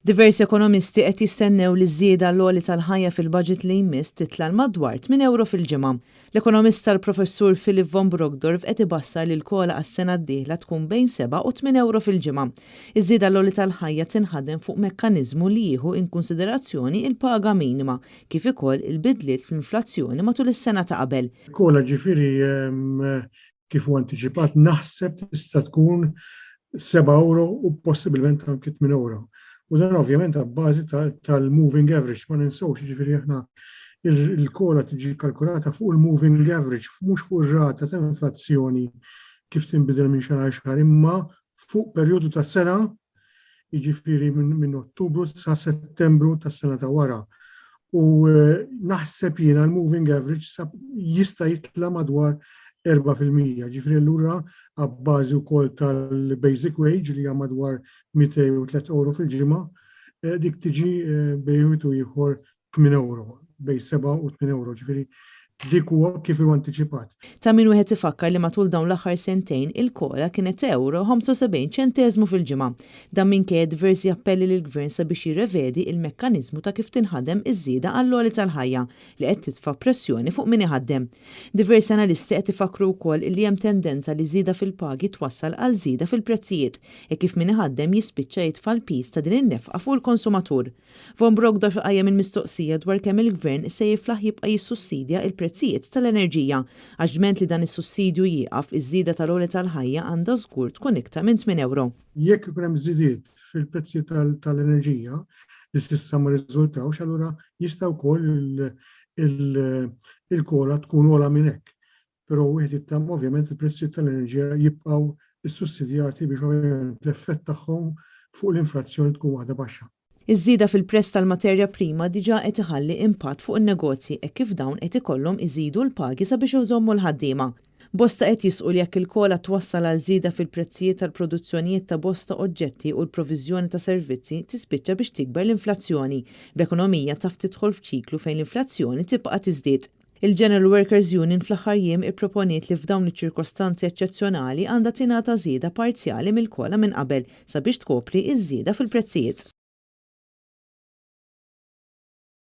Diversi ekonomisti qed jistennew li ż-żieda l-għoli tal-ħajja fil-budget li jmiss titla' l madwar 8 euro fil-ġimgħa. L-ekonomista l-Professur Philip von Brockdorff qed ibassar li l-COLA għas-sena d-dieħla tkun bejn 7 u 8 euro fil-ġimgħa. Iż-żieda l-għoli tal-ħajja tinħadem fuq mekkaniżmu li jieħu in konsiderazzjoni il-paga minima kif ukoll il-bidliet fl-inflazzjoni matul is-sena ta' qabel. COLA ġifieri kif hu antiċipat naħseb tista' tkun 7 euro u possibilment anki 8 euro. U dan ovvjament abbażi tal-moving average, ma ninsewx ġifieri aħna il-COLA tiġi kalkulata fuq il-moving average, mhux fuq ir-rata ta' inflazzjoni kif tinbidel minn xahar għal xahar, imma fuq perjodu ta' sena, jiġifieri minn Ottubru sa Settembru tas-sena ta' wara. U naħseb jiena l-moving average jista' jitla' madwar 4%. Ġifieri allura abbażi wkoll tal-basic wage li hija madwar 203 euro fil-ġimgħa, dik tiġi bejn wieħed u ieħor 8 euro, bejn 7 u 8 euro, ġifieri dik huwa kif huwa antiċipat. Ta' min wieħed ifakkar li matul dawn l-aħħar sentejn il-COLA kienet euro 75 ċenteżmu fil-ġimgħa. Dan minkejja diversi appelli lill-Gvern sabiex jirrevedi il-mekkaniżmu ta' kif tinħadem iż-żieda għall-għoli tal-ħajja li qed titfa' pressjoni fuq min iħaddem. Diversi analisti qed ifakkru wkoll li hemm tendenza li żieda fil-pagi twassal għal żieda fil-prezzijiet e kif min iħaddem jispiċċa jitfa' l-piż ta' din in-nefqa fuq il-konsumatur. Von Brockdorff qajjem il-mistoqsija dwar kemm il-Gvern se jiflaħ jibqa' jissussidja il-prezzijiet tal-enerġija. Għax dment li dan is-sussidju jieqaf, iż-żieda tal-għoli tal-ħajja għandha żgur tkun iktar minn 8 euro. Jekk ikun hemm żidiet fil-prezzijiet tal-enerġija li s'issa ma riżultawx, allura jista' wkoll il-COLA tkun ogħla minn hekk. Però wieħed jittama ovvjament il-prezzijiet tal-enerġija jibqgħu issussidjati biex ovvjament l-effett tagħhom fuq l-inflazzjoni tkun waħda baxxa. Iż-żieda fil-prezz tal-materja prima diġà qed iħalli impatt fuq in-negozji e kif dawn qed ikollhom iżidu l-pagi sabiex iżommu l-ħaddiema. Bosta qed jisħqu li jekk il-COLA twassal għal żieda fil-prezzijiet tal-produzzjonijiet ta' bosta oġġetti u l-proviżjoni ta' servizzi, tispiċċa biex tikber l-inflazzjoni, bl-ekonomija taf tidħol f'ċiklu fejn l-inflazzjoni tibqa' tiżdied. Il-General Workers Union fl-aħħar jiem ipproponiet li f'dawn iċ-ċirkostanzi eċċezzjonali għandha tingħata żieda parzjali mill-COLA minn qabel sabiex tkopri iż-żieda fil-prezzijiet.